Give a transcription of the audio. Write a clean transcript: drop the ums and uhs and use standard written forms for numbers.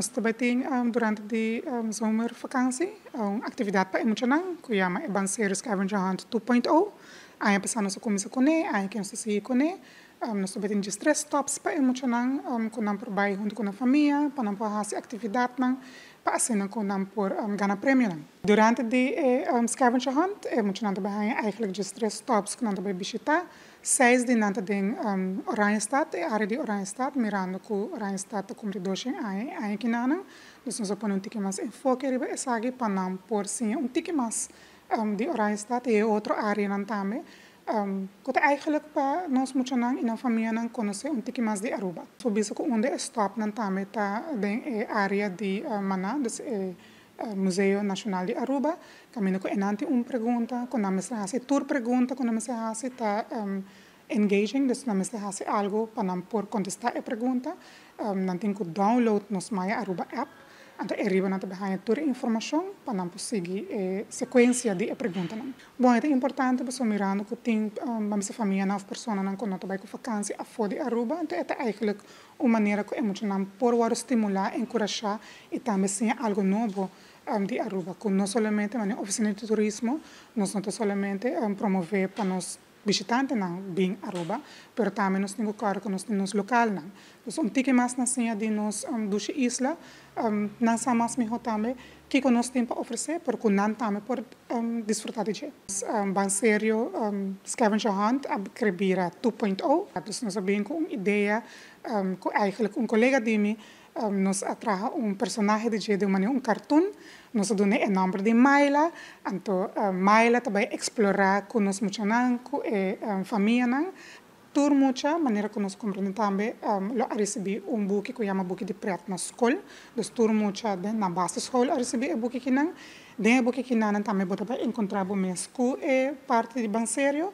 Nos tambe tin durante di zomervakantie un actividad pa e muchanan cu yama e Ban Serio Scavenger Hunt 2.0. Aña pasa nos a cuminsa cune, aña aki nos ta sigui cune. Nos tambe tin 13 stops pa e muchanan cu nan por bay hunto cu nan famia, pa nan por haci actividadnan, pa asina cu nan por gana premionan. Durante di scavenger hunt, e muchanan tambe haya eigenlijk 13 stops cu nan tambe bishita. Seis di nan ta den Oranjestad, e area di Oranjestad, mirando cu Oranjestad ta cumpli 200 aña aña akinan. Dus nos a pone un tiki mas enfoke riba esaki pa nan por siña un tiki mas di Oranjestad y otro areanan tambe. Cu ta eigenlijk pa nos muchanan y nan famianan conoce un tiki mas di Aruba. So bisa cu unda stopnan tambe ta den e area di MANA, dus e Museo Nacional di Aruba. Caminda cu nan tin un pregunta, cu nan mester haci tur pregunta cu nan mester haci ta engaging, dus nan mester haci algo pa nan por contesta e pregunta. Nan tin cu download nos My Aruba app. Anto ariba nan tambe haya tur informacion pa nan por sigui e secuencia di e preguntanan. Bon, ta importante pasobra mirando cu tin famianan of personanan cu no ta bay cu vakantie afo di Aruba, anto ta eigenlijk un manera cu e muchanan por wordo stimula, encurasha y tambe siña algo nobo di Aruba. Cu no solamente na oficina di turismo, nos no solamente promove pa nos bishitantenan bin Aruba, pero tambe nos tin claro cu nos tin nos localnan. Dus un tiki mas nan siña di nos dushi isla, nan sa mas miho tambe kico nos tin pa ofrece, pero cu nan tambe por disfruta di dje. Ban Serio Scavenger Hunt a bira 2.0. Dus nos a bin cu un idea cu eigenlijk un colega di mi, nos a traha un personahe di un manera un cartoon, nos a duna e nomber di Maila, anto Maila tambe explora cu nos muchanan, cu e famianan. Tur mucha, manera cu nos comprende tambe, lo a ricibi un buki cu yama buki di pret na scol. Dus tur mucha na basisschool a ricibi e buki akinan. Den e buki akinan tambe bo ta encontra bo mes cu e parti di Ban Serio.